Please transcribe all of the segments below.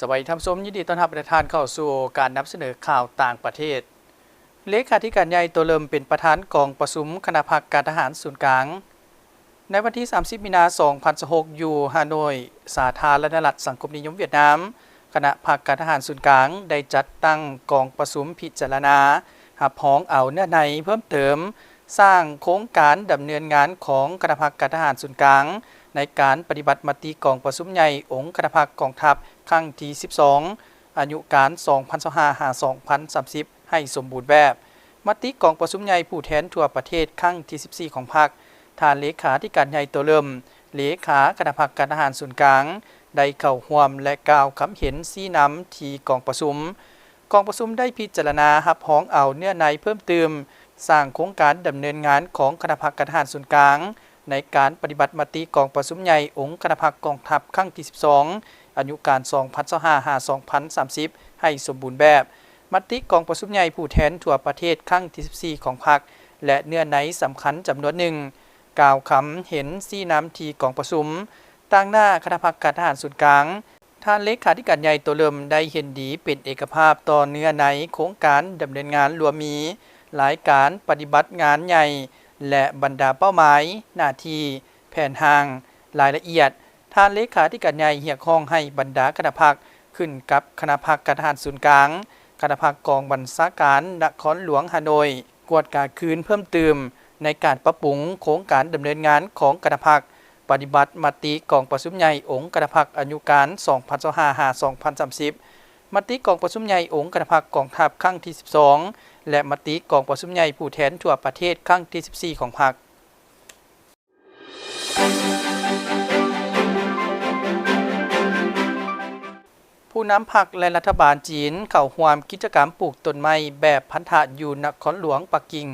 ສະບາຍດີທ່ານຜູ້ຊົມ, ຍິນດີຕ້ອນຮັບທ່ານເຂົ້າສູ່ການນຳສະເໜີຂ່າວຕ່າງປະເທດ. ເລຂາທິການໃຫຍ່ໂຕເລີ່ມເປັນປະທານກອງປະຊຸມຄະນະພັກການທະຫານສູນກາງ. ໃນວັນທີສາມສິບ ມີນາ ສອງພັນຊາວຫົກ ຢູ່ຮ່າໂນ້ຍ ສາທາລະນະລັດສັງຄົມນິຍົມຫວຽດນາມ, ຄະນະພັກການທະຫານສູນກາງໄດ້ຈັດຕັ້ງກອງປະຊຸມພິຈາລະນາຮັບຮອງເອົາເນື້ອໃນເພີ່ມເຕີມ ສ້າງໂຄງການດຳເນີນງານຂອງຄະນະພັກການທະຫານສູນກາງ ໃນການປະຕິບັດມະຕິກອງປະຊຸມໃຫຍ່ອົງຄະນະພັກກອງທັບຄັ້ງທີສິບສອງ ອາຍຸການ ສອງພັນຊາວຫ້າ ຫາ ສອງພັນສາມສິບ ໃຫ້ສົມບູນແບບ. ມະຕິກອງປະຊຸມໃຫຍ່ຜູ້ແທນທົ່ວປະເທດຄັ້ງທີສິບສີ່ຂອງພັກ, ທ່ານເລຂາທິການໃຫຍ່ໂຕເລີ່ມ, ເລຂາຄະນະພັກການທະຫານສູນກາງ ໄດ້ເຂົ້າຮ່ວມ ແລະ ກ່າວຄຳເຫັນຊີ້ນຳທີ່ກອງປະຊຸມ. ກອງປະຊຸມໄດ້ພິຈາລະນາຮັບຮອງເອົາເນື້ອໃນເພີ່ມຕື່ມ, ສ້າງໂຄງການດຳເນີນງານຂອງຄະນະພັກການທະຫານສູນກາງ ໃນການປະຕິບັດມະຕິກອງປະຊຸມໃຫຍ່ອົງຄະນະພັກກອງທັບຄັ້ງທີສິບສອງ ອາຍຸການ ສອງພັນຊາວຫ້າ ຫາ ສອງພັນສາມສິບ ໃຫ້ສົມບູນແບບ. ມະຕິກອງປະຊຸມໃຫຍ່ຜູ້ແທນທົ່ວປະເທດຄັ້ງທີສິບສີ່ຂອງພັກ ແລະ ເນື້ອໃນສຳຄັນຈຳນວນໜຶ່ງ ກ່າວຄຳເຫັນຊີ້ນຳທີ່ກອງປະຊຸມ. ຕາງໜ້າຄະນະພັກການທະຫານສູນກາງ, ທ່ານເລຂາທິການໃຫຍ່ໂຕເລີ່ມໄດ້ເຫັນດີເປັນເອກະພາບຕໍ່ເນື້ອໃນໂຄງການດຳເນີນງານລວມມີ ລາຍການປະຕິບັດງານໃຫຍ່ ແລະ ບັນດາເປົ້າໝາຍ, ໜ້າທີ່, ແຜນຮ່າງ, ລາຍລະອຽດ. ທ່ານເລຂາທິການໃຫຍ່ຮຽກຮ້ອງໃຫ້ບັນດາຄະນະພັກ ຂຶ້ນກັບຄະນະພັກການທະຫານສູນກາງ, ຄະນະພັກກອງບັນຊາການນະຄອນຫຼວງຮ່າໂນ້ຍ ກວດກາຄືນເພີ່ມຕື່ມໃນການປັບປຸງໂຄງການດຳເນີນງານຂອງຄະນະພັກ, ປະຕິບັດມະຕິກອງປະຊຸມໃຫຍ່ອົງຄະນະພັກອາຍຸການ ສອງພັນຊາວຫ້າ ຫາ ສອງພັນສາມສິບ, ມະຕິກອງປະຊຸມໃຫຍ່ອົງຄະນະພັກກອງທັບຄັ້ງທີສິບສອງ ແລະ ມະຕິກອງປະຊຸມໃຫຍ່ຜູ້ແທນທົ່ວປະເທດຄັ້ງທີສິບສີ່ຂອງພັກ. ຜູ້ນຳພັກ ແລະ ລັດຖະບານຈີນເຂົ້າຮ່ວມກິດຈະກຳປູກຕົ້ນໄມ້ແບບພັນທະຢູ່ນະຄອນຫຼວງປັກກິ່ງ.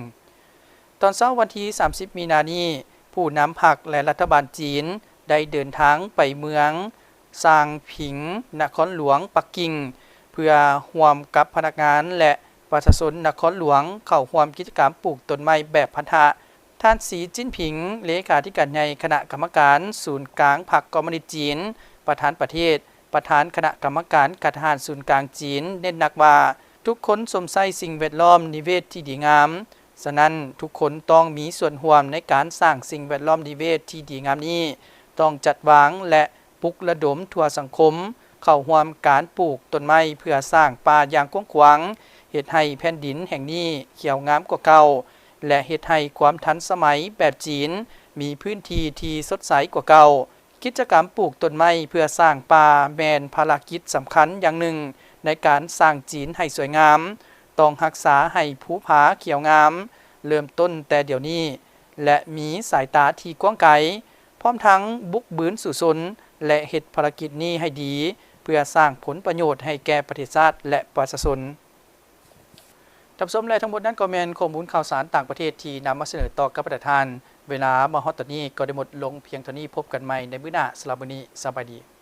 ຕອນເຊົ້າວັນທີສາມສິບ ມີນານີ້, ຜູ້ນຳພັກ ແລະ ລັດຖະບານຈີນໄດ້ເດີນທາງໄປເມືອງຊາງຜິງ, ນະຄອນຫຼວງປັກກິ່ງ ເພື່ອຮ່ວມກັບພະນັກງານ ແລະ ປະຊາຊົນນະຄອນຫຼວງເຂົ້າຮ່ວມກິດຈະກຳປູກຕົ້ນໄມ້ແບບພັນທະ. ທ່ານ ສີ ຈິ້ນຜິງ ເລຂາທິການໃຫຍ່ຄະນະກຳມະການສູນກາງພັກຄອມມູນິດຈີນ, ປະທານປະເທດ, ປະທານຄະນະກຳມະການການທະຫານສູນກາງຈີນ ເນັ້ນໜັກວ່າ ທຸກຄົນຊົມໃຊ້ສິ່ງແວດລ້ອມນິເວດທີ່ດີງາມ, ສະນັ້ນ ທຸກຄົນຕ້ອງມີສ່ວນຮ່ວມໃນການສ້າງສິ່ງແວດລ້ອມນິເວດທີ່ດີງາມນີ້, ຕ້ອງຈັດວາງ ແລະ ປຸກລະດົມທົ່ວສັງຄົມເຂົ້າຮ່ວມການປູກຕົ້ນໄມ້ເພື່ອສ້າງປ່າຢ່າງກວ້າງຂວາງ, ເຮັດໃຫ້ແຜ່ນດິນແຫ່ງນີ້ຂຽວງາມກວ່າເກົ່າ ແລະ ເຮັດໃຫ້ຄວາມທັນສະໄໝແບບຈີນມີພື້ນທີ່ທີ່ສົດໃສກວ່າເກົ່າ. ກິດຈະກຳປູກຕົ້ນໄມ້ເພື່ອສ້າງປ່າແມ່ນພາລະກິດສຳຄັນຢ່າງໜຶ່ງໃນການສ້າງຈີນໃຫ້ສວຍງາມ. ຕ້ອງຮັກສາໃຫ້ພູຜາຂຽວງາມ, ເລີ່ມຕົ້ນແຕ່ດຽວນີ້ ແລະ ມີສາຍຕາທີ່ກວ້າງໄກ, ພ້ອມທັງບຸກບືນສູ້ຊົນ ແລະ ເຮັດພາລະກິດນີ້ໃຫ້ດີ ເພື່ອສ້າງຜົນປະໂຫຍດໃຫ້ແກ່ປະເທດຊາດ ແລະ ປະຊາຊົນ. ທ່ານຜູ້ຊົມ ແລະ ທັງໝົດນັ້ນກໍແມ່ນຂໍ້ມູນຂ່າວສານຕ່າງປະເທດທີ່ນຳມາສະເໜີຕໍ່ກັບບັນດາທ່ານ. ເວລາມາຮອດຕອນນີ້ກໍໄດ້ໝົດລົງພຽງເທົ່ານີ້. ພົບກັນໃໝ່ໃນມື້ໜ້າ. ສຳລັບມື້ນີ້ ສະບາຍດີ.